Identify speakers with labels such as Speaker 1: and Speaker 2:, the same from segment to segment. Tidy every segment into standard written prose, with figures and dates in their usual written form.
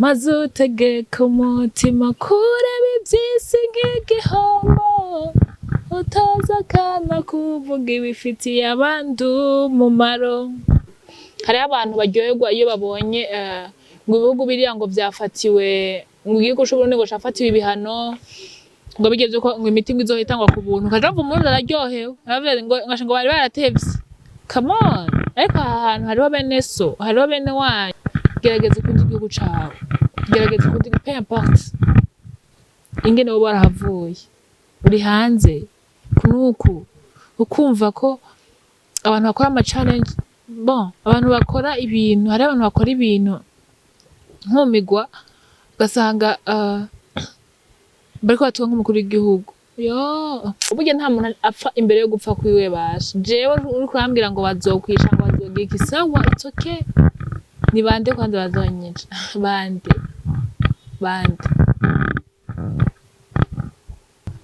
Speaker 1: Maze utegeka umutima kureba iby'isi nk'igihombo, utaza akana kuvuga ibifitiye abandi umumaro. Hariho abantu baryoherwa iyo babonye ngo ibihugu biriya ngo vyafatiwe, ngo igihugu c'Uburundi ngo cafatiwe ibihano, ngo bigeze ko ngo imiti ngo izohitangwa ku buntu, ukaja wumva umurundi araryohewe, aravuga ngo ngo bari baratevye. Come on! Ariko aha hantu hariho bene so, hariho bene wanyu. Gerageza ukunde igihugu cawe, gerageza ukunde, peu importe ingene woba warahavuye, uri hanze kunuku, ukumva ko abantu bakora ama challenge, bon, abantu bakora ibintu, hari abantu bakora ibintu nkumigwa, ugasanga bariko batuka nk'umukuru w'igihugu. Yo, burya nta muntu apfa imbere yo gupfa kwiwe. Basha, jewe uriko urambwira ngo bazokwica, ngo bazogira iki, sawa, it's okay. Ni bande kwanza bazonyica? Bande bande?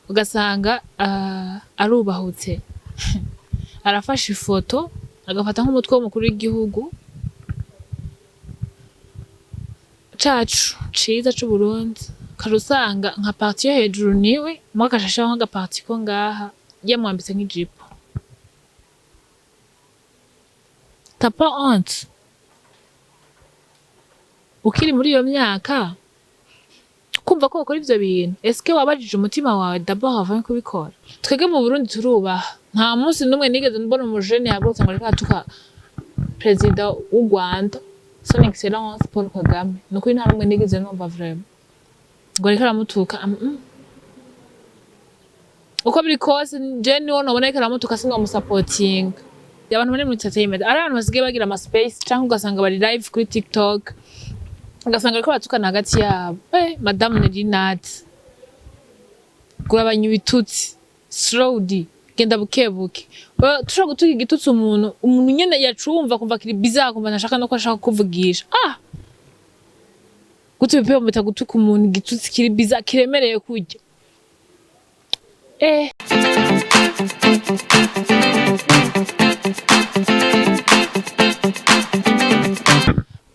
Speaker 1: Ugasanga arubahutse, arafashe ifoto, agafata nk'umutwe w'umukuru w'igihugu cacu ciza c'Uburundi, ukaca usanga nka partie yo hejuru niwe mwe, agashashaho nk'aga partie ko ngaha yamwambitse nk'ijipo. T'as pas honte ukiri muri iyo myaka kumva ko bakora ivyo bintu? Est-ce que wabajije umutima wawe d'abord avant yo kubikora? Twebwe mu Burundi turubaha. Nta munsi n'umwe nigeze mbona umujene yahagurutse ngo ariko aratuka perezida w'u Rwanda, Son Excellence Paul Kagame. Ni ukuri, nta n'umwe nigeze numva vraiment ngo ariko aramutuka. Uko biri kose, je niwo nobona ariko aramutuka, sinomusapotinga. Abantu bari muri entertainment, ari abantu basigaye bagira ama space, canke ugasanga bari live kuri TikTok, ugasanga bariko baratukana hagati yabo. Madame Nelinat, gurabanya ibitutsi slowly, genda buke buke. Tushobora gutuka igitutsi umuntu nyene yacumva, kumva kiri bizarre, kumva ntashaka no ko ashaka kuvugisha. Ah, gute bipe bamita gutuka umuntu igitutsi kiri bizarre, kiremereye kurya?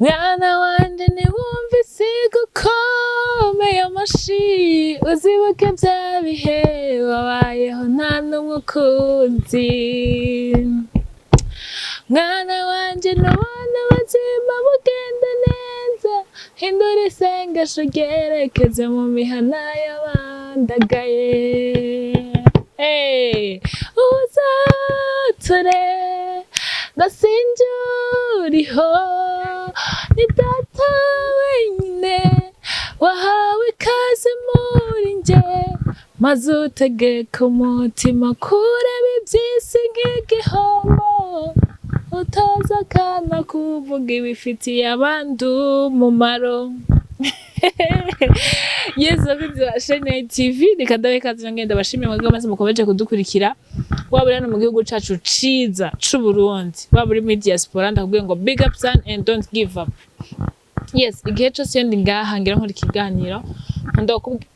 Speaker 1: Mwana wanje, ntiwumva isiga ukomeye amashi, uzibuke bya bihe wabayeho nta n'umwe ukuzi. Mwana wanje, nubona ubuzima bugenda neza, hindura isengesho ryerekeze mu mihana y'abandagaye. Hey, uzature ngo sinjye uriho, ni data wenyine wahawe ikaze muri njye. Maze utegeka umutima kureba iby'isi nk'igihombo, utaza akana kuvuga ibifitiye abandi umumaro. Yesu, bakunzi ba Shine TV, reka ndabe ikaze, ngenda bashimire mwebwe maze mukomeje kudukurikira, waba uri hano mu gihugu cacu ciza c'Uburundi, waba uri muri diaspora, ndakubwiye ngo big up son and don't give up. Yes, igihe cose iyo ndi ngaha ngira nkora ikiganiro,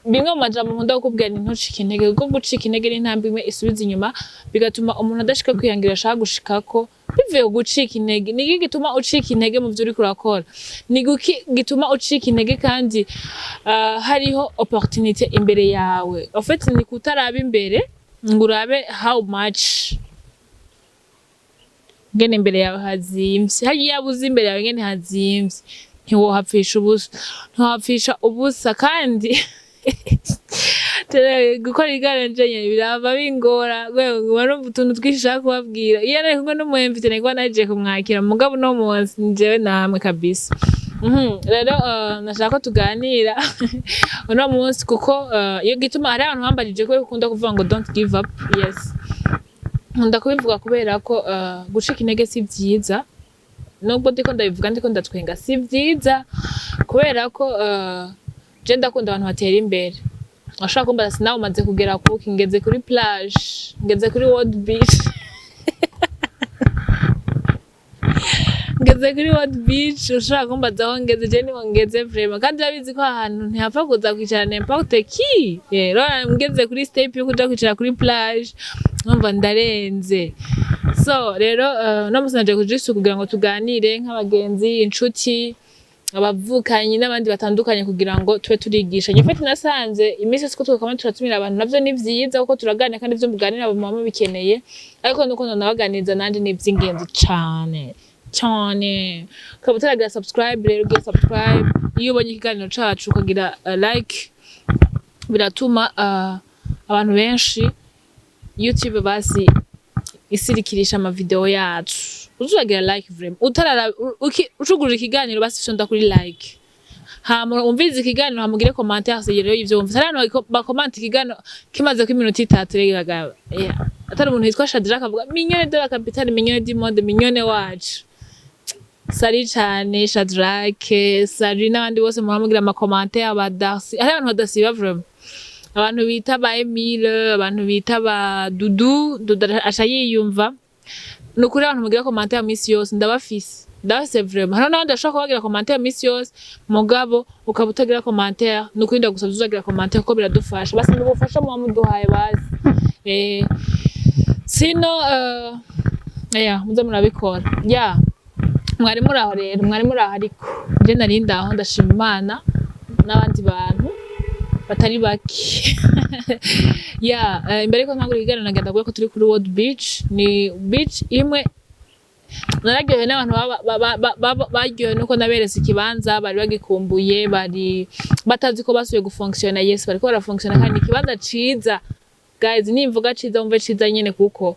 Speaker 1: bimwe mu majambo nkunda kukubwira ni ntucike intege, kuko gucika intege ni intambwe imwe isubiza inyuma, bigatuma umuntu adashika kwihangira ashaka gushikako bivuye ku gucika intege. Ni iki gituma ucika intege mu vyo uriko urakora? Ni guki gituma ucika intege kandi hariho opportunité imbere yawe? En fait, ni kutaraba imbere ngo urabe how much, ngene imbere yawe hazimvye. Hariya yaba uzi imbere yawe ngene hazimvye, ntiwohapfisha ubusa, ntiwohapfisha ubusa. Kandi gukora igare nje birava bingora, rwego numva utuntu twinshi nshaka kubabwira. Iyo nari kumwe n'umu invité, nari kuba naje kumwakira, mugabo uno munsi ni jewe namwe kabisa. Rero nashaka ko tuganira uno munsi, kuko iyo gituma hari abantu bambajije ko ukunda kuvuga ngo "Don't give up." Yes, nkunda kubivuga kubera ko gucika intege si vyiza. Nubwo ndiko ndabivuga ndiko ndatwenga, si vyiza, kubera ko je ndakunda abantu batera imbere. Washaka kumbaza si nawe umaze kugera kuki? Ngeze kuri plage, ngeze kuri World Beach, ngeze kuri World Beach. Ushaka kumbaza aho ngeze, je niho ngeze vraiment. Kandi urabizi ko ahantu ntihapfa kuza kwicara n'importe qui. Rero ngeze kuri step yo kuja kwicara kuri plage, numva ndarenze. So rero, no musi naje kujisu kugira ngo tuganire nk'abagenzi, inshuti. Abavukanyi n'abandi batandukanye kugira ngo tube turigishanya. En fait, nasanze iminsi yose ko twakama turatumira abantu, navyo ni vyiza kuko turaganira, kandi ivyo muganira muba mubikeneye, ariko nuko nonabaganiriza nanje ni ivy'ingenzi cane cane. Ukaba utaragira subscribe rero, ugira subscribe. Iyo ubonye ikiganiro cacu ukagira like, biratuma abantu benshi YouTube basi isirikirisha amavideo yacu. Uza uragira like vraiment, utarara ucugurura ikiganiro, basi fyonda kuri like, hama umvirize ikiganiro, hama ugire commentaire rero ivyo wumvise. Hari abantu bakomanta ikiganiro kimaze ko iminota 3 rero bagaba, yeah. Atari umuntu yitwa Shadrack avuga "Mignone de la capitale, mignone du monde, mignone wacu". Salut cane Shadrack, salut n'abandi bose muhora mugira amacommentaire, ba Darcy. Hari abantu badasiba vraiment, abantu bita ba Emile, abantu bita ba Dudu. Dudu aca yiyumva. Ni ukuri, abantu mugira commentaire misi yose ndabafise, ndabafise vraiment. Hariho n'abandi bashobora kuba bagira commentaire misi yose, mugabo ukaba utagira commentaire. Ni ukuri ndagusavye uzagira commentaire kuko biradufasha. Basi ni ubufasha muba muduhaye basi. Sino yeah, muze murabikora. Yeah. Mwari muri aho rero, mwari muri aho, ariko je nari ndaho, ndashima Imana n'abandi bantu batari bake. Ya, imbere yuko ntangura ikiganiro, nagenda kuvuga ko turi kuri World Beach. Ni beach imwe nararyohewe n'abantu baryohewe nuko naberetse ikibanza bari bagikumbuye, bari batazi ko basubiye gufonctiona. Yes, bariko barafonctiona, kandi ni ikibanza ciza guys. Nimvuga ciza, wumve ciza nyene, kuko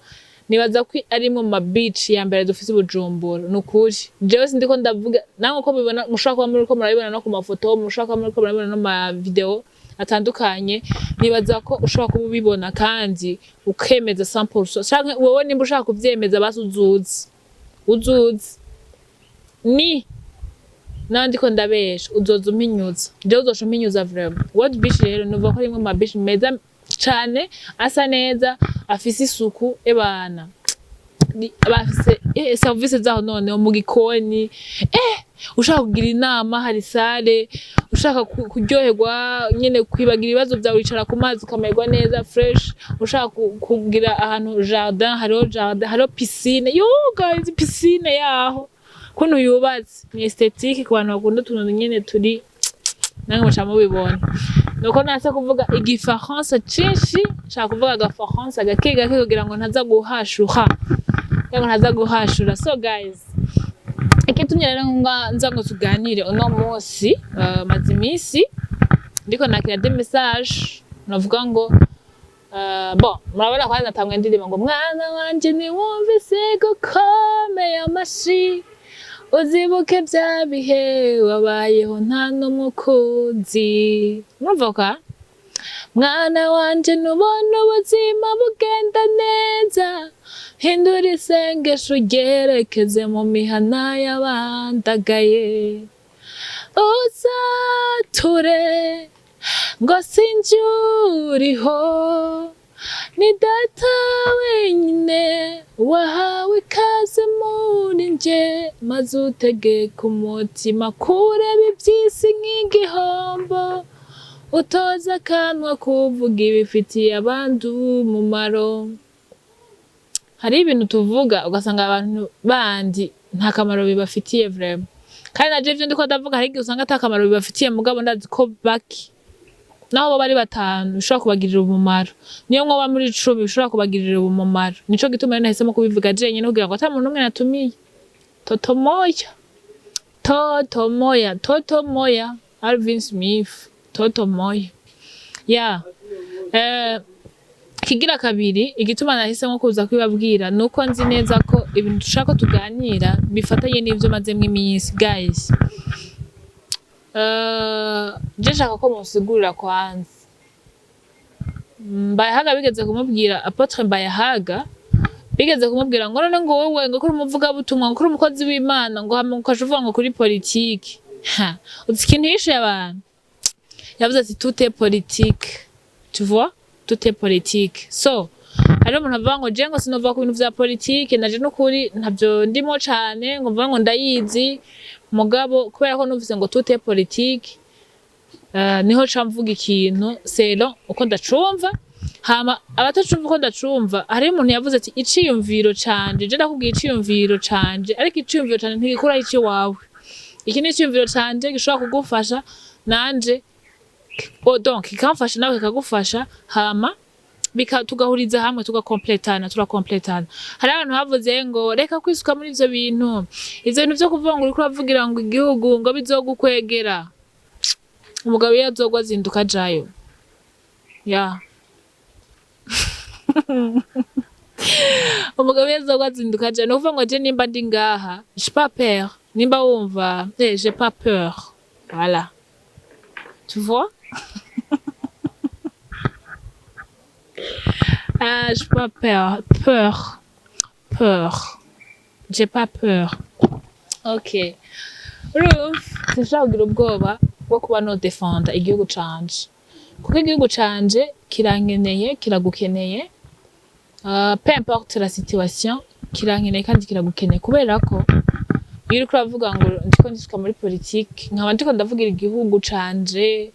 Speaker 1: nibaza ko ari imwe mu ma beach ya mbere dufise i Bujumbura. Ni ukuri, jewe sindiko ndavuga, namwe uko mubibona, mushobora kuba muriko murabibona no ku mafoto, mushobora kuba muriko murabibona no mu ma video atandukanye. Nibaza ko ushobora kuba ubibona kandi ukemeza 100%, canke wowe nimba ushaka kuvyemeza, basi uzuzi, uzuzi ni nawe ndiko ndabesha, uzoza umpinyuza, jewe uzoca umpinyuza vraiment. World Beach rero nuvuga ko ari imwe mu ma beach meza cane, asa neza, afise isuku. Ebana, bafise service zaho noneho mu gikoni. Ushaka kugira inama hari salle, ushaka kuryoherwa nyene, kwibagira ibibazo vyawe, wicara ku mazi ukamererwa neza fresh. Ushaka kugira ahantu jardin, hariho jardin, hariho piscine. Yo guys, piscine yaho kuntu yubatse ni esthétique ku bantu bakunda utuntu nyene turi, namwe muca mubibona. Nuko nase kuvuga igifaransa cinshi, nshaka kuvuga agafaransa gake gake kugira ngo ntaza guhashuha, kugira ngo ntaza guhashura. So guys, ikitumye rero nza ngo tuganire uno munsi, maze iminsi ndiko nakira des messages navuga ngo bon, murabona ko natangwe indirimbo ngo "Mwana wanje niwumvise gukomeye amashi, uzibuke bya bihe wabayeho nta n'umukunzi". Murumva ka "Mwana wanje nubona ubuzima bugenda neza, hindura isengesho uryerekeze mu mihana y'abandagaye, uzature ngo sinjye uriho, ni data wenyine wahawe ikaze muri nje, maze utegeka umutima kureba iby'isi nk'igihombo, utoza akanwa kuvuga ibifitiye abandi umumaro". Hari ibintu tuvuga ugasanga abantu bandi nta kamaro bibafitiye vraiment. Kandi naje ivyo ndiko ndavuga, hari igihe usanga ata kamaro bibafitiye, mugabo ndazi ko bake, naho boba ari batanu, bishobora kubagirira umumaro. Niyo mwoba muri 10, bishobora kubagirira umumaro. Nico gituma rero nahisemo kubivuga jenyine, kugira ngo ata muntu n'umwe natumiye. Toto moya, toto moya, toto moya, Alvin Smith, toto moya. Ya, kigira kabiri, igituma nahisemo kuza kubibabwira nuko nzi neza ko ibintu dushaka ko tuganira bifatanye n'ivyo mazemwo iminsi guys. Je nshaka ko munsigurira kwanza. Mbayahaga bigeze kumubwira, Apôtre Mbayahaga bigeze kumubwira ngo none ngo wowe ngo kuri umuvugabutumwa, ngo kuri umukozi w'Imana, ngo hama ukaja uvuga ngo kuri politike. Ha, uzi ikintu yishuye abantu? Yavuze ati "Tout est politique", tu vois, tout est politique. So hariho umuntu avuga ngo je ngo sinova ku bintu vya politike, naje n'ukuri ntavyo ndimo cane ngo mvuge ngo ndayizi, mugabo kubera ko numvise ngo tout est politique, niho ca mvuga ikintu selon uko ndacumva. Hama abatacumva uko ndacumva, hariho umuntu yavuze ati "Iciyumviro canje", je ndakubwiye iciyumviro canje, ariko iciyumviro canje ntigikuraho iciwawe. Iki ni iciyumviro canje gishobora kugufasha nanje, oh, donc kikamfasha nawe kikagufasha, hama tugahuriza hamwe, tugakompletana, turakompletana. Hari abantu bavuze ngo reka kwisuka muri ivyo bintu, ivyo bintu vyo kuvuga ngo uriko uravugira ngo igihugu, ngo bizogukwegera. Umugabo iyo azogwa azinduka ajayo ya umugabo iyo azogwa azinduka ajayo. Ni ukuvuga ngo je nimba ndi ngaha, j'ai pas peur. Nimba wumva, j'ai pas peur, voilà, tu vois. Ah, j'ai pas peur, peur, peur. J'ai pas peur. Okay. Urumva, sinshobora kugira ubwoba bwo kuba no defenda igihugu canje. Kuko igihugu canje kirankeneye, kiragukeneye. Peu importe la situation, kirankeneye kandi kiragukeneye, kubera ko iyo uriko uravuga ngo ndiko ndisuka muri politike, nkaba ndiko ndavugira igihugu canje,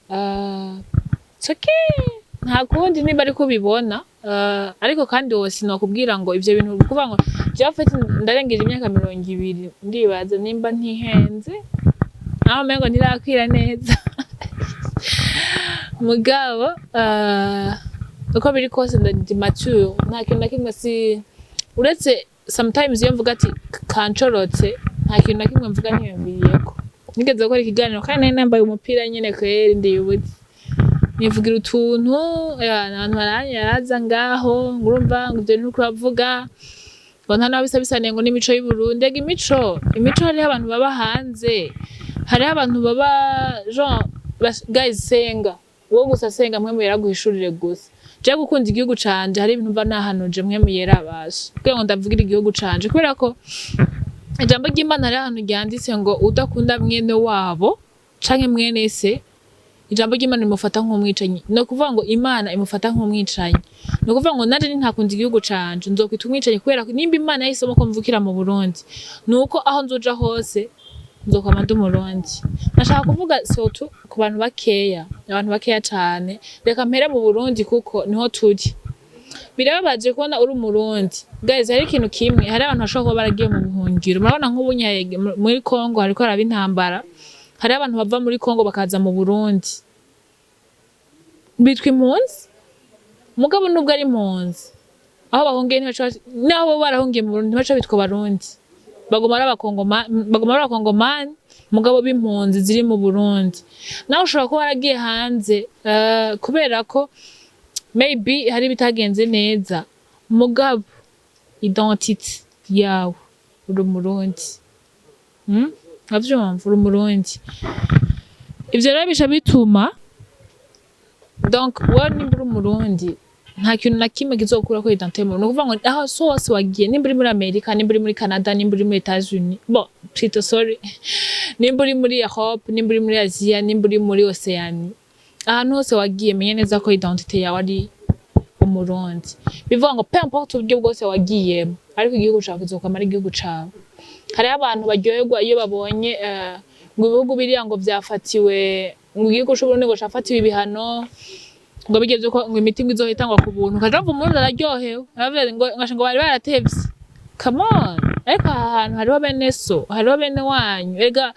Speaker 1: it's okay. Nta kundi niba ariko ubibona, ariko kandi wowe sinokubwira ngo ivyo bintu, kuvuga ngo jewe en fait ndarengeje imyaka 20, ndibaza nimba ntihenze aho umengo ntirakwira neza. Mugabo uko biri kose ndi mature, nta kintu na kimwe si uretse sometimes iyo mvuga ati kancorotse, nta kintu na kimwe mvuga ntiyumviriyeko. Nigeze gukora ikiganiro kandi nari nambaye umupira nyene, kweri ndiyubutse nivugira utuntu, abantu baranyaraza ngaho ngo urumva ngo ivyo bintu uriko uravuga ngo nta naho bisa bisaniye ngo n'imico y'u Burundi. Ega imico hariho abantu baba hanze, hariho abantu baba genre guys, senga wowe gusa, senga Mpwemu Yera aguhishurire gusa. Jewe gukunda igihugu canje, hari ibintu mva nahanuje Mpwemu Yera abasha kugira ngo ndavugira igihugu canje, kubera ko ijambo ry'Imana hariho ahantu ryanditse ngo udakunda mwene wabo canke mwene se, ijambo ry'Imana rimufata nk'umwicanyi. Ni ukuvuga ngo Imana imufata nk'umwicanyi. Ni ukuvuga ngo nanje nintakunda igihugu canje nzokwita umwicanyi, kubera ko nimba Imana yahisemo ko mvukira mu Burundi, ni uko aho nzoja hose nzokwama ndi Umurundi. Nashaka kuvuga surtout ku bantu bakeya, abantu bakeya cane. Reka mpere mu Burundi kuko niho turi. Birababaje kubona uri Umurundi. Guys, hari ikintu kimwe, hari abantu bashobora kuba baragiye mu buhungiro. Murabona nk'ubu muri Congo hariko haraba intambara, hariho abantu bava muri Congo bakaza mu Burundi bitwa impunzi. Mugabo nubwo ari impunzi, aho bahungiye ntibaca, naho bo barahungiye mu Burundi, ntibaca bitwa Abarundi, baguma ari baguma ari Abakongomani mugabo b'impunzi ziri mu Burundi. Nawe ushobora kuba waragiye hanze, kubera ko maybe hari ibitagenze neza, mugabo identity yawe uri Umurundi. Uravyumva, uri Umurundi. Ivyo rero bica bituma, donc wowe nimba uri Umurundi, nta kintu na kimwe kizokurako identité y'umuntu. Ni ukuvuga ngo aho hose wagiye, nimba uri muri Amerika, nimba uri muri Canada, nimba uri muri Etats-Unis, bon, plutôt, sorry, nimba uri muri Europe, nimba uri muri Asia, nimba uri muri Oceanie, ahantu hose wagiye, menye neza ko identité yawe ari Umurundi. Bivuga ngo peu importe uburyo bwose wagiyemo, ariko igihugu cawe kizokwama ari igihugu cawe. Hariho abantu baryoherwa iyo babonye ngo ibihugu biriya ngo vyafatiwe, ngo igihugu c'Uburundi ngo cafatiwe ibihano, ngo bigeze ko ngo imiti ngo izohitangwa ku buntu, ukaja wumva Umurundi araryohewe, aravuga ngo bari baratevye. Come on! Ariko aha hantu hariho bene so, hariho bene wanyu. Erega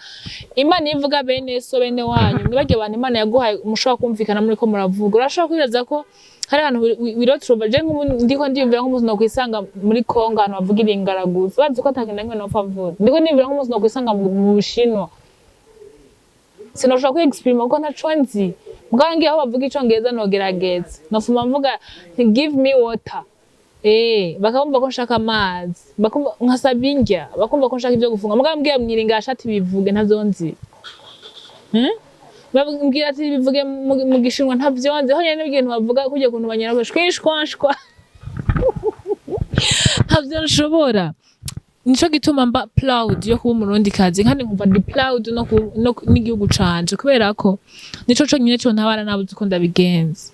Speaker 1: Imana iyo ivuga bene so, bene wanyu, mwibagire abantu Imana yaguhaye mushobora kumvikana muriko muravuga. Urashobora kwibaza ko hari ahantu wirotrova. Je nk'ubu ndiko ndiyumvira nk'umunsi nokwisanga muri Congo, ahantu bavuga Ilingala gusa, bazi ko ata kintu na kimwe nopfa mvuze. Ndiko ndiyumvira nk'umunsi nokwisanga mu Bushinwa, sinoshobora kwiexprima kuko ntaco nzi. Mugabo ngiye aho bavuga Icongereza nogerageza, nofuma mvuga nti "Give me water", bakumva ko nshaka amazi, bakumva nkasaba indya, bakumva ko nshaka ivyo gufunga. Mugabo mbwiye mw'iringara ati bivuge, ntavyo nzi. Babwira ati bivuge mu Gishinwa, ntavyo nzi. Ho nyene n'ibintu bavuga kurya kuntu banyara shwishwashwa, ntavyo nshobora. Nico gituma mba proud yo kuba Umurundi kazi, kandi nkumva ndi proud no n'igihugu canje, kubera ko nico conyine co ntabara nabuze uko ndabigenza.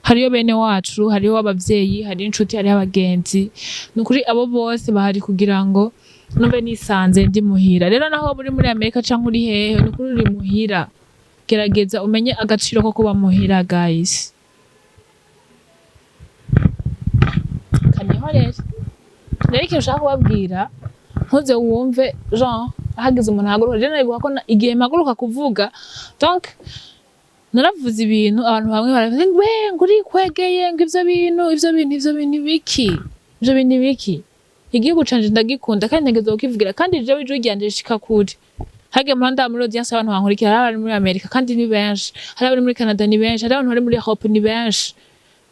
Speaker 1: Hariyo bene wacu, hariho abavyeyi, hariho inshuti, hariho abagenzi. Nukuri abo bose bahari kugira ngo numve nisanze ndi muhira. Rero naho waba uri muri Amerika canke uri hehe, nukuri uri muhira. Gerageza umenye agaciro ko kuba muhira, guys. Kanihorere. Rero ikintu ushaka kubabwira, ntuze wumve genre Hagize umuntu ahaguruka, je naribuka ko igihe mpaguruka kuvuga, donc naravuze ibintu, abantu bamwe baravuze ngo: "We, ngo urikwegeye, ngo ivyo bintu, ivyo bintu, ivyo bintu biki, ivyo bintu biki?" Igihugu canje ndagikunda kandi ntegerezwa kukivugira, kandi jewe ijwi ryanje rishika kure. Hagiye muhanda muri audience, abantu bankurikira, hari abari muri Amerika kandi ni benshi, hari abari muri Canada ni benshi, hari abantu bari muri Europe ni benshi,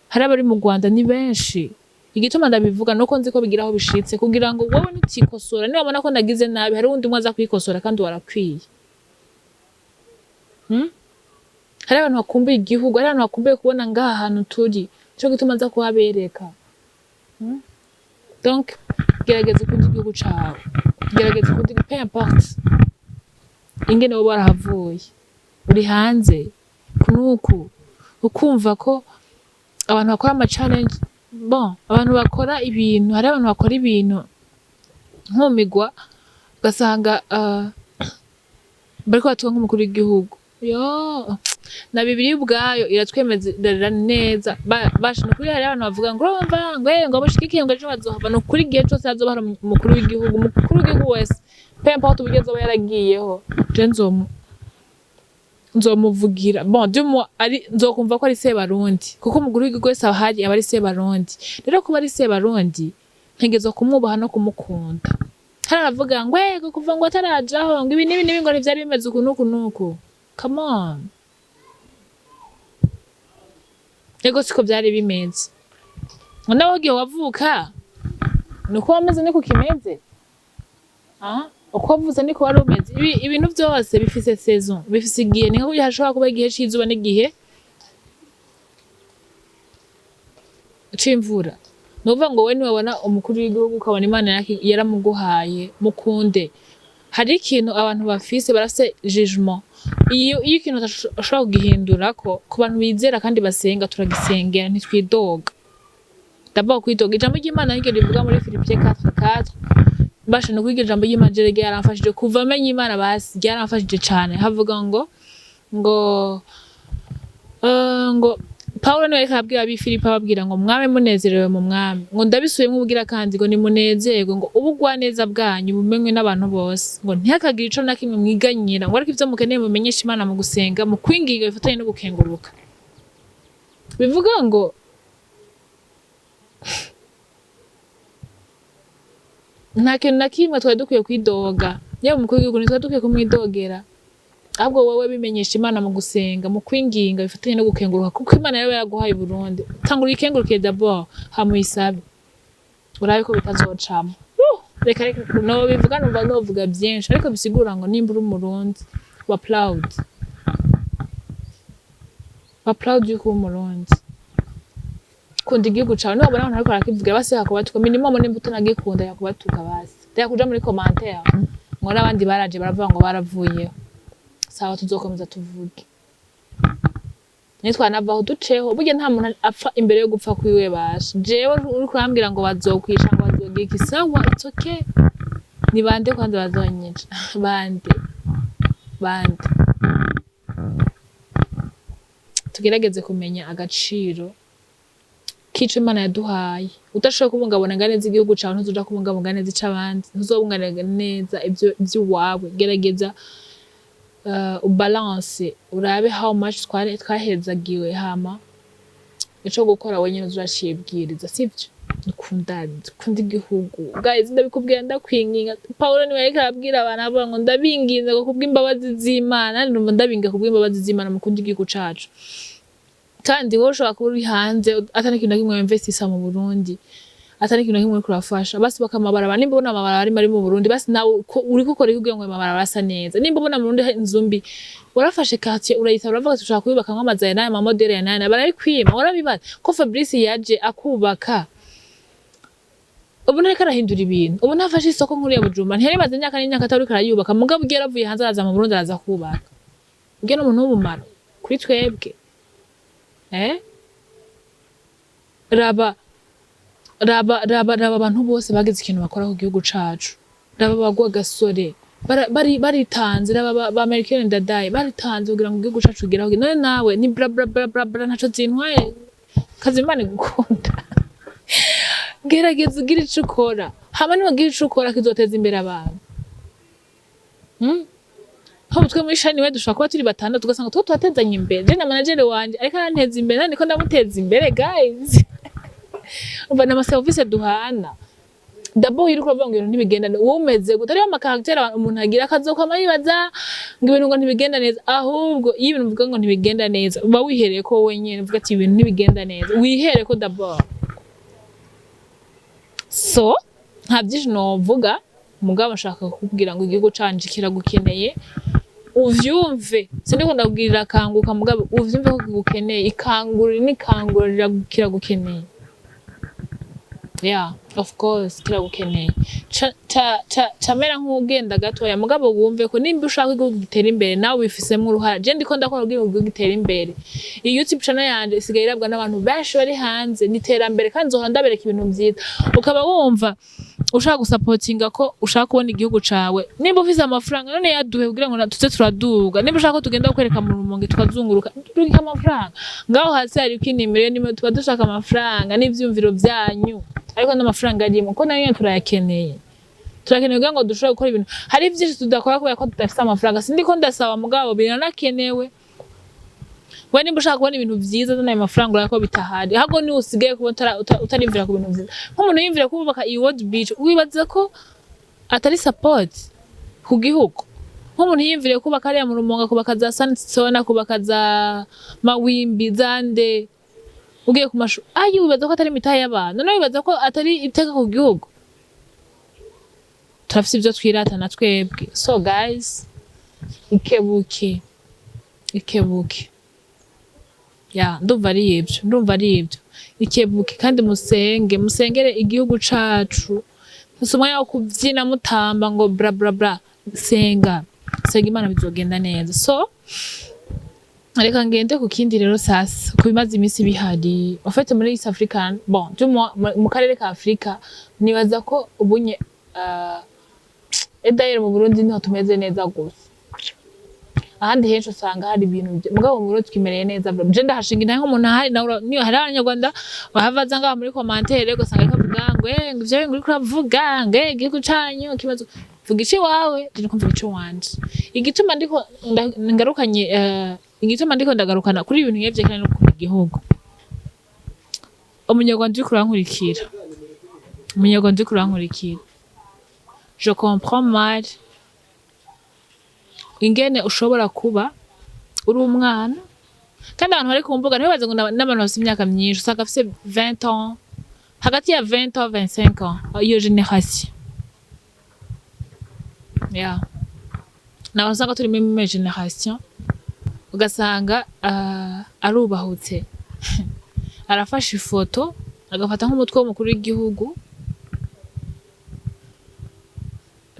Speaker 1: hari abari mu Rwanda ni benshi. Igituma ndabivuga nuko nzi ko bigira aho bishitse, kugira ngo wowe nutikosora, niwabona ko nagize nabi, hari uwundi umwe aza kwikosora kandi warakwiye. Hari abantu bakumbuye igihugu, hari abantu bakumbuye kubona ngaha hantu turi, nico gituma nza kuhabereka. Donc gerageza ukunde igihugu cawe, gerageza ukunde, peu importe ingene wowe warahavuye, uri hanze kunuku, ukumva ko abantu bakora ama challenge, bon, abantu bakora ibintu, hari abantu bakora ibintu nkumigwa, ugasanga bariko batuka nk'umukuru w'igihugu. Yo na Bibiliya ubwayo iratwemeza neza. Basha, ni ukuri, hari abantu bavuga ngo urumva ngo ngo mushigikiye, ngo ejo bazohava. Ni ukuri, igihe cose hazoba hari umukuru w'igihugu, umukuru w'igihugu wese, peu importe uburyo azoba yaragiyeho, je nzomuvugira. Bon, du moins ari nzokumva ko ari Sebarundi, kuko umukuru w'igihugu wese ahari aba ari Sebarundi. Rero kuba ari Sebarundi, ntegerezwa kumwubaha no kumukunda. Hari aravuga ngo ego, kuva ngo atarajaho, ngo ibi n'ibi n'ibi, ngo ntivyari bimeze uku n'uku n'uku. Come on, ego, siko vyari bimeze. Ngo nawe igihe wavuka nuko wameze, niko kimeze. Ah, uko wavutse niko wari umeze. Ibintu vyose bifise saison, bifise igihe. Ni nka kurya hashobora kuba igihe c'izuba n'igihe c'imvura. Ni ukuvuga ngo wowe niwabona umukuru w'igihugu, ukabona Imana yaramuguhaye, mukunde. Hari ikintu abantu bafise, barafise jugement. Iyo ikintu udashobora kugihindurako, ku bantu bizera kandi basenga, turagisengera, ntitwidoga. Ndavuga kwidoga, ijambo ry'Imana niryo rivuga muri Philippiens 4:4. Basha, no kwiga ijambo ry'Imana jewe ryaramfashije kuva menya Imana, basi ryaramfashije cane. Havuga ngo Pawulo niwe yariko arabwira ab'i Filipo, ababwira ngo mwame munezerewe mu Mwami, ngo ndabisubiyemwo ubugira kandi, ngo nimunezerwe, ngo ubugwaneza bwanyu bumenywe n'abantu bose, ngo ntihakagire ico na kimwe mwiganyira, ngo ariko ivyo mukeneye mumenyeshe Imana mu gusenga, mu kwinginga bifatanye no gukenguruka. Bivuga ngo nta kintu na kimwe twari dukwiye kwidoga. Yaba umukuru w'igihugu, ntitwari dukwiye kumwidogera, ahubwo wowe bimenyesha Imana mu gusenga, mu kwinginga bifatanye no gukenguruka, kuko Imana yaba yaraguhaye Burundi. Tangura uyikengurukiye d'abord, hama uyisabe, urabe ko bitazocamo. Reka reka, no bivuga, numva novuga byinshi, ariko bisigura ngo nimba uri Umurundi, wa proud, wa proud yuko uri Umurundi. Kunda igihugu cawe. Niwabona abantu bariko barakivugira, basi yakubatuka minimum, nimba utanagikunda yakubatuka, basi reka kuja muri commentaire ngo n'abandi baraje baravuga ngo baravuyeho. Sawa, tuzokomeza tuvuge, nitwanavaho duceho. Burya nta muntu apfa imbere yo gupfa kwiwe. Basha, jewe uriko urambwira ngo bazokwica, ngo bazogira iki, sawa, it's okay. Ni bande kwanza bazonyica? Bande, bande? Tugerageze kumenya agaciro k'ico Imana yaduhaye. Udashoboye kubungabunga neza igihugu cawe, ntuzoja kubungabunga neza ic'abandi, ntuzobungabunga neza ivyo ivy'iwawe. Gerageza ubalance, urabe how much twahezagiwe, hama ico gukora wenyene uzuracibwiriza, sivyo? Dukundane, dukunde igihugu. Guys, ndabikubwira, ndakwinginga. Paulo niwe yariko arabwira abantu, avuga ngo ndabinginze ngo kubw'imbabazi z'Imana. Ndumva ndabinga kubw'imbabazi z'Imana, mukunde igihugu cacu. Kandi wowe ushobora kuba uri hanze, atari ikintu na kimwe winvestisa mu Burundi, atari ikintu na kimwe uriko urafasha. Basi baka amabarabara, nimba ubona amabarabara ari mu Burundi, basi nawe uriko ukora iki kugira ngo ayo mabarabara asa neza? Nimba ubona mu Burundi hari inzu mbi, warafashe quartier urayitaba, uravuga ati ushaka kuyubakamwo amazu aya n'aya, ama modèle ya n'aya, barabikwima. Warabibaza ko Fabrice yaje akubaka, ubu ntariko arahindura ibintu? Ubu ntafashe isoko nkuru ya Bujumbura? Ntiyari imaze imyaka n'imyaka atariko arayubaka, mugabo ubwo yaravuye hanze araza mu Burundi, araza kubaka. Ubwo ni umuntu w'umumaro kuri twebwe. Raba, raba, raba, raba abantu bose bagize ikintu bakora ku gihugu cacu. Raba bagwa gasore, baritanze. Raba ba Melchior Ndadaye, baritanze kugira ngo igihugu cacu kigere aho. None nawe ni bla bla bla bla bla, ntaco zintwaye. Kazi, Imana igukunda. Gerageza ugire ico ukora, hama niwagira ico ukora kizoteza imbere abantu. Nko twe muri shani we dushobora kuba turi batandatu, ugasanga tuba turatezanye imbere. Je na manager wanje ariko aranteza imbere, nandi ko ndamuteza imbere. Guys, umva, ni amaserivisi duhana. D'abord, iyo uriko uravuga ngo ibintu ntibigenda neza, wowe umeze gute? Hariho ama caractère umuntu agira, akazokwama yibaza ngo ibintu ngo ntibigenda neza. Ahubwo iyo ibintu uvuga ngo ntibigenda neza, uba wihereye ko wowe nyene uvuga ati ibintu ntibigenda neza, wihere ko d'abord. So nta byinshi novuga, mugabo nshaka kukubwira ngo igihugu canje kiragukeneye, uvyumve. Sindiko ndakubwirira kanguka, mugabo uvyumve ko kigukeneye. Ikangura n'ikangura kiragukeneye. Yeah, of course kiragukeneye. Camera nk'ugenda gatoya, mugabo wumve ko nimba ushaka igihugu gitera imbere, nawe wifisemo uruhara. Je ndiko ndakora kugira ngo igihugu gitere imbere. Iyi YouTube channel yanje isigaye irabwa n'abantu benshi bari hanze, ni iterambere, kandi nzohora ndabereka ibintu vyiza. Ukaba wumva ushaka gusapotinga, ko ushaka kubona igihugu cawe, nimba ufise amafaranga, none yaduhe kugira ngo tuze turaduga. Nimba ushaka ko tugenda kwereka mu Rumonge tukazunguruka, rungika amafaranga ngaho hasi, hariko inimero nimero. Tuba dushaka amafaranga n'ivyumviro vyanyu, ariko n'amafaranga arimo, ko nayo nyene turayakeneye. Turakeneye kugira ngo dushobore gukora ibintu. Hari vyinshi tudakora kubera ko tudafise amafaranga. Sindiko ndasaba, mugabo biranakenewe. We nimba ushaka kubona ibintu vyiza, zana ayo mafaranga. Urabona ko bitahari, ahubwo niwe usigaye kuba utariyumvira ku bintu vyiza. Nk'umuntu yiyumvira kubaka iyi World Beach, wibaza ko atari support ku gihugu? Nk'umuntu yiyumviriye kubaka hariya mu Rumonge, kubaka za Sansona, kubaka za Mawimbi, zande, ugiye ku mashuri ayi, wibaza ko atari imitahe y'abantu? None wibaza ko atari iteka ku gihugu? Turafise ivyo twiratana twebwe. So guys, ikebuke, ikebuke. Ya, ndumva ari ivyo, ndumva ari ivyo. Ikebuke kandi musenge, musengere igihugu cacu. Si umwanya wo kuvyina mutamba ngo bla bla bla. Senga, senga Imana, bizogenda neza. So reka ngende ku kindi rero sasa, ku bimaze iminsi bihari en fait muri East African, bon, du moins mu karere ka Afrika. Nibaza ko ubunye et d'ailleurs mu Burundi niho tumeze neza gusa, ahandi henshi usanga hari ibintu mugabo mu Burundi twimereye neza. Je ndahashinga intahe nk'umuntu ahari nawe. Niyo hari abanyarwanda bahava baza ngaha muri commentaire, ugasanga ariko avuga ngo ngo ivyo ngo uriko uravuga ngo igihugu canyu kibazo. Vuga ici wawe, je ndiko mvuga ico wanje. Igituma ndiko ngarukanye igituma ndiko ndagarukana kuri ibintu nk'ivyo kandi no gukunda igihugu, umunyarwanda uriko urankurikira, umunyarwanda uriko urankurikira, je comprends mal ingene ushobora kuba uri umwana. Kandi abantu bari ku mbuga, ntibaze ngo n'abantu bafise imyaka myinshi. Usanga afise 20 ans, hagati ya 20 ans 25 ans, iyo génération. Yeah, naho usanga turi muri même génération, ugasanga arubahutse arafashe ifoto, agafata nk'umutwe w'umukuru w'igihugu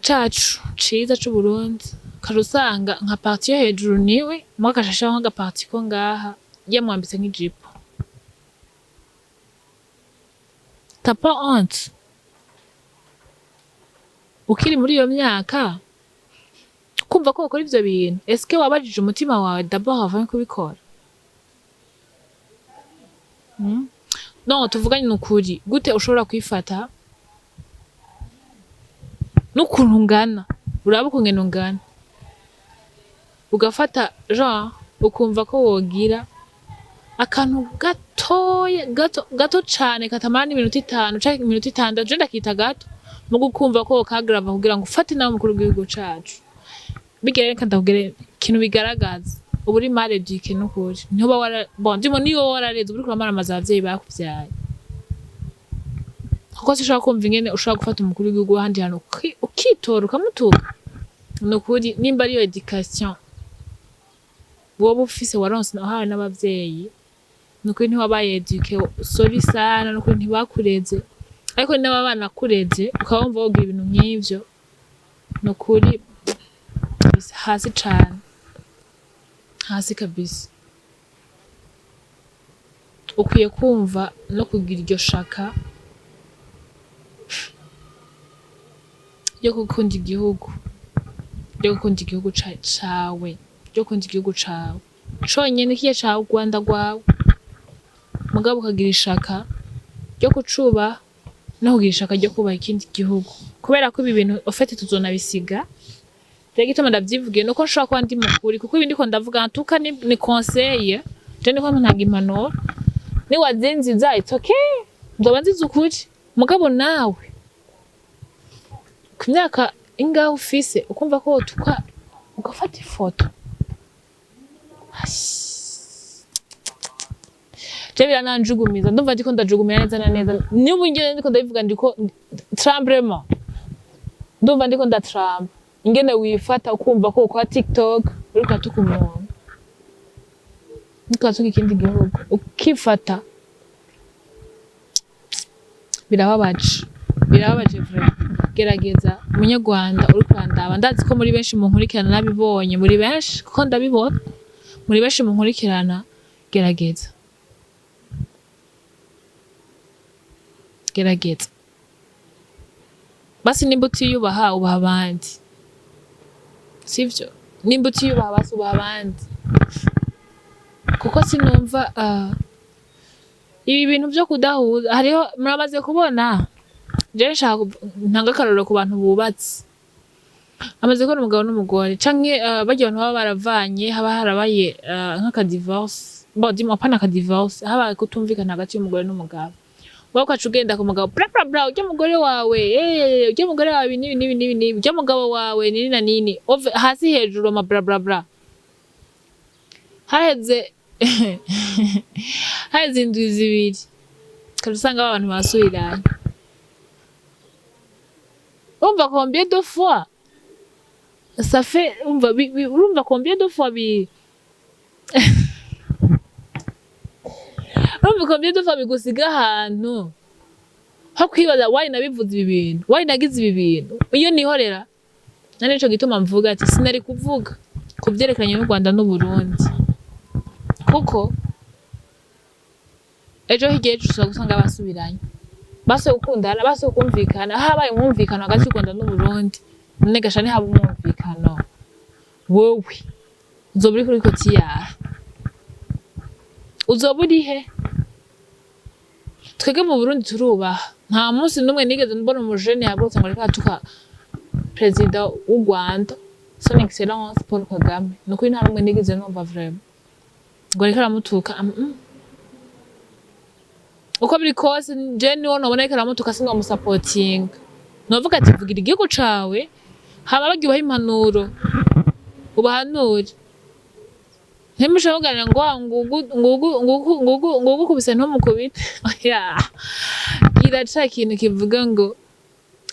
Speaker 1: cacu ciza c'Uburundi, ukaca usanga nka partie yo hejuru niwe mwe, agashashaho nk'aga partie ko ngaha, yamwambitse nk'ijipo. T'as pas honte, ukiri muri iyo myaka, kumva ko wakora ivyo bintu? Est-ce que wabajije umutima wawe d'abord avant yo kubikora? Non, tuvuganye nukuri, gute ushobora kwifata n'ukuntu ungana, uraba ukungene ungana, ugafata genre ukumva ko wogira akantu gatoya, gato gato cane, katamara n'iminota 5 canke iminota 6, je ndakita gato, mu gukumva ko wokagrava kugira ngo ufate nawe umukuru w'igihugu cacu? Bigere, reka ndakubwire ikintu bigaragaza uba uri mal éduqué. N'ukuri ntuba wara, bon, ndimo niyo warareze, uba uriko uramaramaza abavyeyi bakuvyaye, kuko sinshobora kumva ingene ushobora gufata umukuru w'igihugu w'ahandi hantu ukitora ukamutuka. Nukuri nimba ariyo éducation woba ufise, waronse, wahawe n'abavyeyi, nukuri ntiwabaye éduqué, sorry sana. Nukuri ntibakureze. Ariko niba banakureze, ukaba wumva wogira ibintu nk'ivyo, nukuri hasi cane, hasi kabisa. Ukwiye kumva no kugira iryo shaka ryo gukunda igihugu, ryo gukunda igihugu cawe, ryo gukunda igihugu cawe conyene, kiya cawe, u Rwanda rwawe, mugabo ukagira ishaka ryo kucubaha no kugira ishaka ryo kubaha ikindi gihugu, kubera ko ibi bintu au fait tuzonabisiga. Rero igituma ndavyivugiye nuko nshobora kuba ndi mukuri, kuko ibindi ko ndavuga ntuka ni conseil, je niko ntanga impanuro. Niwazinziza, it's okay, nzoba nziza ukuri. Mugabo nawe ku myaka ingahe ufise ukumva ko wotuka ugafata ifoto? Ashi. Je birananjugumiza, ndumva ndiko ndajugumira neza na neza. N'ubu ngene ndiko ndabivuga, ndiko tremblement, ndumva ndiko ndatramba. Ingene wifata ukumva ko ukora TikTok uriko uratuka umuntu, uriko uratuka ikindi gihugu, ukifata, birababaje, birababaje vraiment. Gerageza, Munyarwanda uri kurandaba, ndazi ko muri benshi munkurikirana, nabibonye muri benshi, kuko ndabibona muri benshi munkurikirana. Gerageza, gerageza basi. Nimba utiyubaha, ubaha abandi, sivyo? Nimba utiyubaha, basi ubaha abandi, kuko sinumva ibi bintu vyo kudahuza. Hariho muramaze kubona, jewe nshaka ntanga akarorero ku bantu bubatse, amaze kubona umugabo n'umugore canke barya bantu baba baravanye, haba harabaye nk'aka divorce, bon, dis-moi, pas aka divorce, habaye kutumvikana hagati y'umugore n'umugabo. Wowe ukaca ugenda ku mugabo, bla bla bla, urya mugore wawe, urya mugore wawe nibi nibi nibi nibi, urya mugabo wawe nini na nini, hasi hejuru ama bla bla bla. Haheze indwi 2, ukaca usanga ba bantu basubiranye. Urumva combien de fois ça fait? Urumva urumva combien de fois bi urumva combien de fois bigusiga ahantu ho kwibaza: why nabivuze ibi bintu? Why nagize ibi bintu? Iyo nihorera. Nari nico gituma mvuga ati sinari kuvuga ku vyerekeranye n'u Rwanda n'Uburundi, kuko ejo hirya y'ejo ushobora gusanga basubiranye, basubiye gukundana, basubiye kumvikana. Habaye umwumvikano hagati y'u Rwanda n'Uburundi, none gasha ntihaba umwumvikano, wowe uzoba uri kuri côté yahe? Uzoba uri he? Twebwe mu Burundi turubaha. Nta munsi n'umwe nigeze mbona umujene yahagurutse ngo ariko aratuka perezida w'u Rwanda, Son Excellence Paul Kagame. Ni ukuri nta n'umwe nigeze numva vraiment ngo ariko aramutuka. Uko biri kose, je niwo nobona ariko aramutuka, sinomusapotinga. Novuga ati vugira igihugu cawe, hama bagiye ubahe impanuro, ubahanure. Ntimushobora kuganira ngo "Ah, ngugu ngugu ngugu ngugu ngugu kubise ntumukubite." Oya, gira ca kintu kivuga ngo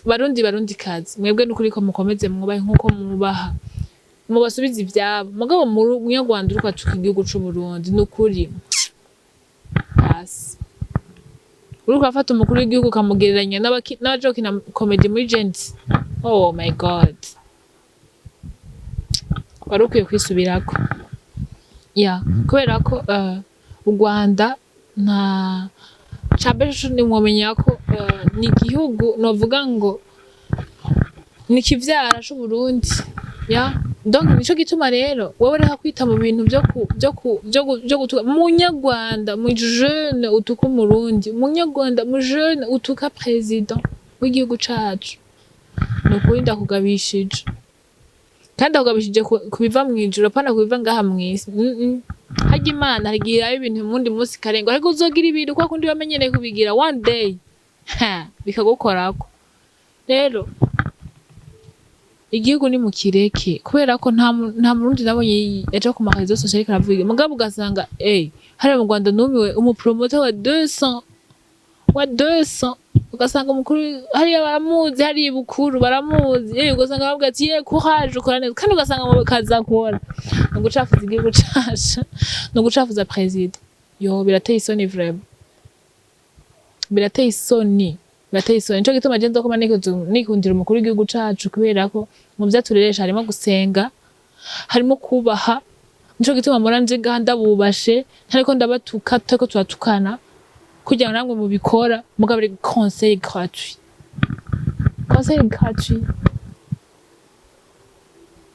Speaker 1: Barundi, Barundi kazi, mwebwe nukuri ko mukomeze mwubahe nkuko mwubaha, mubasubize ivyabo. Mugabo Munyarwanda uriko atuka igihugu c'Uburundi, nukuri hasi. Uriko urafata umukuru w'igihugu ukamugereranya n'abaje gukina comedy muri Gens, oh my God, wari ukwiye kwisubirako. Ya, kubera ko u Rwanda nta cambere nimwomenya ko ni igihugu novuga ngo ni kivyara c'Uburundi. Ya, donc nico gituma rero wewe reka kwita mu bintu vyo ku vyo ku vyo gu- vyo gutuka Munyarwanda, mu jeune utuka Umurundi, Munyarwanda, mu jeune utuka president w'igihugu cacu. Ni ukuri ndakugabishije, kandi ndakugabishije ku biva mw'ijuru, apana ku biva ngaha mw'isi. Harya Imana harigihe iraba ibintu mundi munsi karengwa, ariko uzogira ibintu kwa kundi wamenyereye kubigira, one day ha bikagukorako. Rero igihugu ni mukireke, kubera ko nta Murundi nabonye yaja ku ma réseaux sociaux ariko aravuga. Mugabo ugasanga hariya mu Rwanda numiwe umupromoter wa 200, wa 200, ugasanga umukuru hariya baramuzi, hariya ibukuru baramuzi, ugasanga bavuga ati ye courage, ukora neza, kandi ugasanga mu kazi akora ni ugucafuza igihugu cacu, ni ugucafuza president. Yo, birateye isoni vraiment, birateye isoni, birateye isoni. Nico gituma je nzokoma nikundira umukuru w'igihugu cacu, kubera ko mu vyo atureresha harimo gusenga, harimo kubaha. Nico gituma mpora nje ngaha ndabubashe, ntariko ndabatuka, tutariko turatukana, kugira ngo namwe mubikora. Mugabo ari conseil gratuit, conseil gratuit,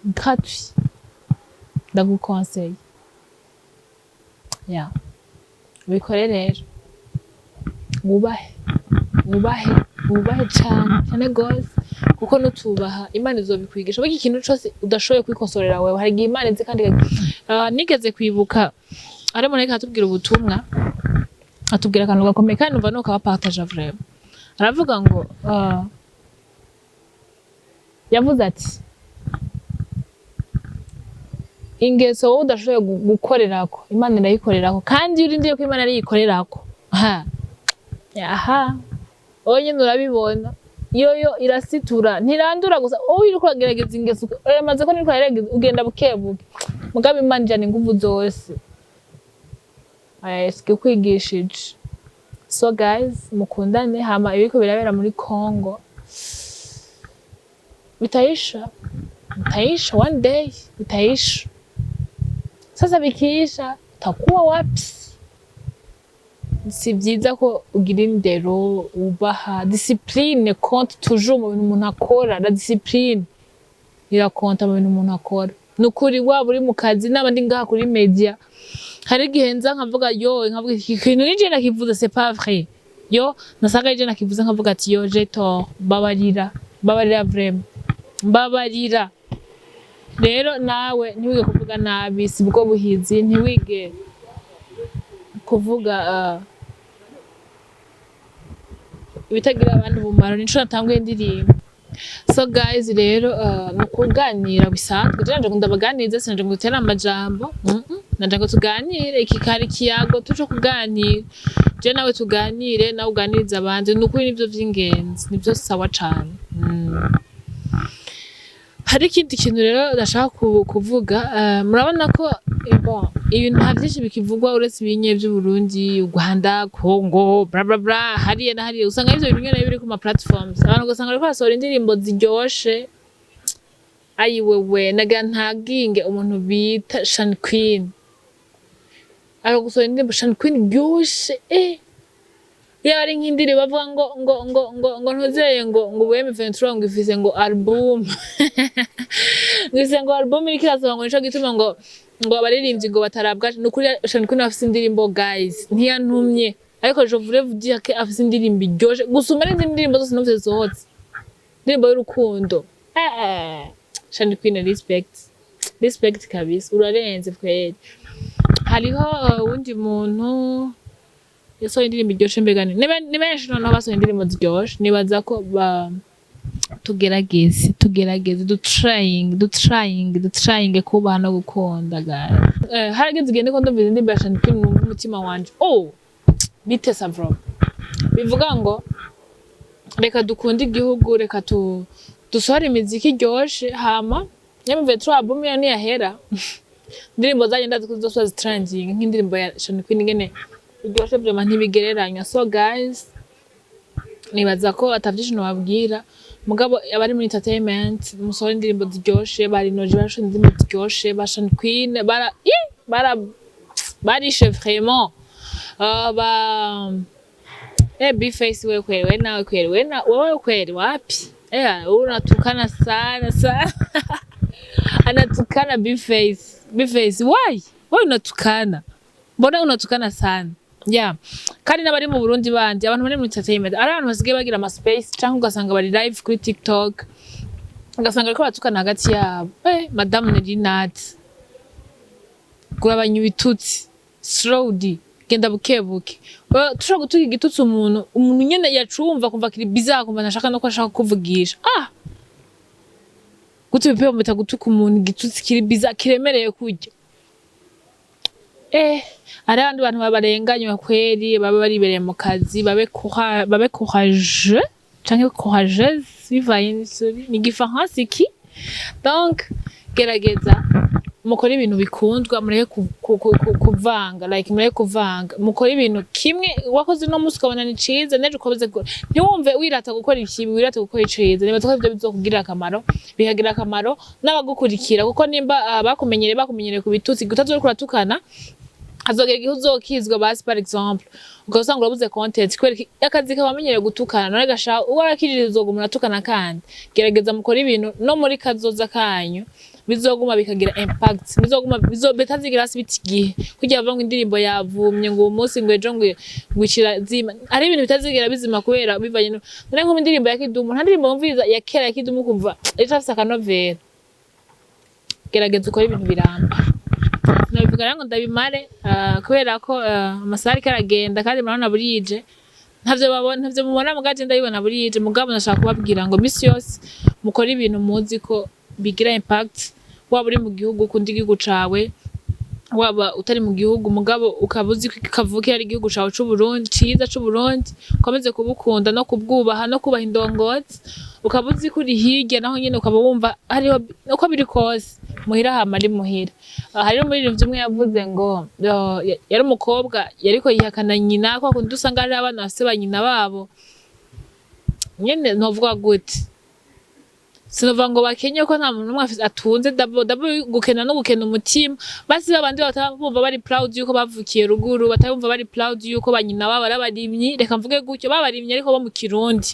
Speaker 1: gratuit, ndaguconseille ya ubikore. Rero wubahe, wubahe, wubahe cane cane gose. Kuko nutubaha, Imana izobikwigisha. Burya ikintu cose udashoboye kwikosorera wewe, hari igihe Imana izi kandi nigeze kwibuka ari umuntu ariko aratubwira ubutumwa, atubwira akantu gakomeye kandi numva nuko abapartage vraiment. Aravuga ngo yavuze ati ingeso wowe udashoboye gukorerako, Imana irayikorerako. Kandi iyo urindiye ko Imana ariyikorerako, ha aha wowe nyene urabibona, yoyo irasitura, ntirandura gusa. Wowe uriko uragerageza ingeso, uramaze ko niriko uragerageza, ugenda buke buke, mugabo Imana ijana inguvu zose. Aya sikikwigishije. So guys, mukundane. Hama ibiriko birabera muri Congo bitaisha, bitaisha one day, bitaisha. Sasa bikiisha, utakuwa wapi? Si byiza ko ugira indero, wubaha, discipline compte toujours mu bintu umuntu akora. La discipline irakonta mu bintu umuntu akora. Ni ukuri, waba uri mu kazi, naba ndi ngaha kuri media, hari igihe nza nkavuga yo, nkavuga iki kintu nije nakivuze, c'est pas vrai. Yo nasanga nije nakivuze, nkavuga ati yo, j'ai tort, babarira, babarira, vraiment mbabarira. Rero nawe ntiwige kuvuga nabi, si bwo buhizi. Ntiwige kuvuga ibitagira abandi umumaro. Nico natanguye indirimbo. So guys, rero ni ukuganira bisanzwe. Je nanje ngo ndabaganirize, sinanje ngo dutere amajambo, nanje ngo tuganire. Iki kari ikiyago tuco kuganira, je nawe tuganire, nawe uganirize abandi. Ni ukuri nivyo vy'ingenzi, nivyo sawa cane. Hari ikindi kintu rero ndashaka kuvuga. Murabona ko bon, ibintu nta vyinshi bikivugwa uretse ibinye vy'Uburundi, u Rwanda, Congo, bla bla bla, hariya na hariya. Usanga ivyo bintu nyene biri ku ma platforms, abantu ugasanga bariko basohora indirimbo ziryoshe. Ayiwewe, nagira ntaginge umuntu bita Shan Queen, ari gusohora indirimbo Shan Queen iryoshe. Iyo ari nk'indirimbo bavuga ngo ntuzeye ngo ubu M23 ngo ifise ngo album, ngo ifise ngo album iriko irasohoka, ngo nico gituma ngo abaririmbyi ngo batarabwa. Ni ukuri Shan Queen afise indirimbo, guys, ntiyantumye, ariko je voulais vous dire que afise indirimbo iryoshe gusumba n'izindi ndirimbo zose numvise zisohotse, indirimbo y'urukundo. Shan Queen, respect, respect kabisa, urarenze kweri. Hariho uwundi muntu yasohoye indirimbo iryoshe. Mbega ni benshi noneho basohoye indirimbo ziryoshe. Nibaza ko ba tugerageze, tugerageze, du trying kubaha no gukunda, guys. Harageze igihe ndiko ndumva indirimbo ya Shan Queen, numva umutima wanje, oh, bitesa vraiment. Bivuga ngo reka dukunde igihugu, reka tu dusohore imiziki iryoshe. Hama M23 album ya niyahera, indirimbo zanyu ndazi ko zizosoza zitrending nk'indirimbo ya Shan Queen ingene iryoshe, vraiment ntibigereranywa. So guys, nibaza ko atavyinshi nobabwira, mugabo abari muri entertainment, musohora indirimbo ziryoshe. Bari noje barashoye indirimbo ziryoshe, ba Shan Queen bara ih, bara barishe vraiment. Ba B-Face, wewe kweli, we nawe kweli, we na wewe kweli, wapi? Unatukana sana sana. Anatukana B-Face. B-Face, why? Why unatukana? Mbona unatukana sana? Yeah. Kandi n'abari mu Burundi bandi, abantu bari muri entertainment, ari abantu basigaye bagira ama space canke ugasanga bari live kuri TikTok, ugasanga bariko baratukana hagati yabo. Madame Nelinat, gurabanya ibitutsi, slowly, genda buke buke. Tushobora gutuka igitutsi umuntu, umuntu nyene yacumva kumva kiri bizarre, kumva ntashaka no ko ashaka kuvugisha. Ah, gute bipe bita gutuka umuntu igitutsi kiri bizarre, kiremereye kurya? Hari abandi bantu babarenganywa kweri, baba baribereye mu kazi. Babe courageux canke courageuse, bivanye n'isuri ni igifaransa iki. Donc gerageza mukore ibintu bikundwa, mureke kuvanga, like mureke kuvanga, mukore ibintu kimwe. Wakoze uno musi ukabona ni ciza, n'ejo ukomeze gukora. Ntiwumve wirata gukora ikibi, wirata gukora iciza. Nibaza ko ivyo bizokugirira akamaro, bikagira akamaro n'abagukurikira, kuko nimba bakumenyereye ku bitutsi, utazoba uriko uratukana, hazogera igihe uzokizwa. Basi par exemple ukaba usanga urabuze content kubera akazi kabamenyereye gutukana, none gasha uwarakijije uzoguma uratukana. Kandi gerageza mukore ibintu no muri kazoza kanyu. Bizoguma bikagira impact, bizoguma bitazigira hasi biti igihe kugira bavuga ngo indirimbo yavumye, ngo uwo munsi, ngo ejo, ngo icira zima. Ari ibintu bitazigera bizima kubera bivanye no none nko indirimbo ya Kidumu, nta ndirimbo wumviriza ya kera ya Kidumu kumva ejo afise akanovera. Gerageza ukore ibintu biramba. Nabivuga rero ngo ndabimare, kubera ko amasaha ariko aragenda kandi murabona burije. Ntavyo babona, ntavyo mubona, mugaje ndabibona burije. Mugabo ndashaka kubabwira ngo misi yose mukore ibintu muzi ko bigira impact, waba uri mu gihugu ukunda igihugu cawe, waba utari mu gihugu mugabo ukaba uzi ko kavukira ari igihugu cawe c'Uburundi, ciza c'Uburundi, ukomeze kubukunda no kubwubaha no kubaha indongozi. Ukaba uzi ko uri hirya naho nyene, ukaba wumva hariho uko biri kose muhira hama ari muhira. Hariho umuririmbyi umwe yavuze ngo yari umukobwa yariko yihakana nyina, kwa kundi usanga hariho abana bafise ba nyina babo nyene, novuga gute, sinovuga ngo bakenye ko nta muntu n'umwe atunze. D'abord gukena no gukena umutima. Basi babandi bataba bumva bari proud yuko bavukiye ruguru, bataba bumva bari proud yuko ba nyina babo ari abarimyi, reka mvuge gutyo, babarimyi ariko bo mu Kirundi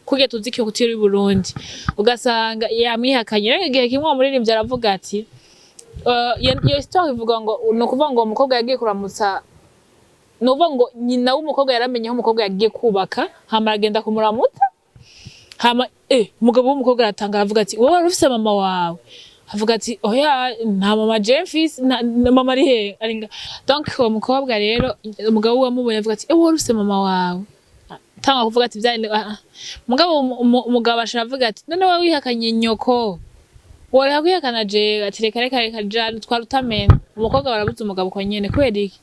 Speaker 1: kurya tuzi culture y'u Burundi, ugasanga yamwihakanye. Rero igihe kimwe uwo muririmbyi aravuga ati iyo histoire ivuga ngo, ni ukuvuga ngo uwo mukobwa yagiye kuramutsa, ni ukuvuga ngo nyina w'umukobwa yaramenye aho umukobwa yagiye kubaka, hama aragenda kumuramutsa. Hama umugabo w'umukobwa aratanga, aravuga ati: "Wowe wari ufise mama wawe?" Avuga ati: "Oya, nta mama je mfise, na mama ari he?" Ari nga. Donc uwo mukobwa rero, umugabo we amubonye avuga ati: "Wowe wari ufise mama wawe?" Tanga kuvuga ati vyari ah, ah. Mugabo umugabo ashira avuga ati: "None wowe wihakanye nyoko, woreka kwihakana jewe?" Ati: "Reka, reka, reka, jana twara utamena." Umukobwa barabuze umugabo uko nyene. Kubera iki?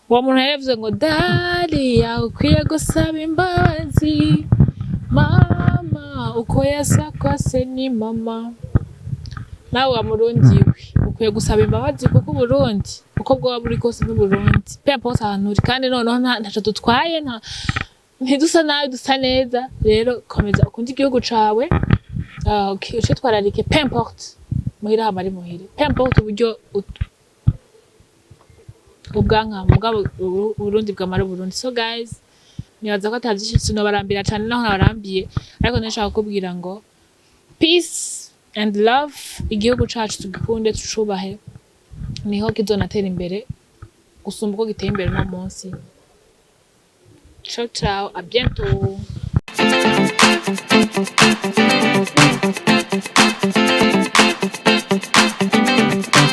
Speaker 1: Uwo muntu yari yavuze ngo: "Dariya ukwiye gusaba imbabazi mama, uko yasa kose ni mama." Nawe wa Murundi we, ukwiye gusaba imbabazi, kuko Uburundi uko bwoba buri kose n'Uburundi, peu importe ahantu uri. Kandi noneho ntaco dutwaye, ntidusa nabi, dusa neza. Rero komeza ukunde igihugu cawe, ucitwararike, peu importe muhira hama ari muhira, peu importe uburyo ubwanka, mugabo Uburundi bwamara Uburundi. So guys, nibaza ko ata vyinshi, sinobarambira cane naho nabarambiye, ariko ndashaka kukubwira ngo peace and love. Igihugu cacu tugikunde, tucubahe, niho kizonatera imbere gusumba uko giteye imbere uno munsi. Ciao ciao, à bientôt.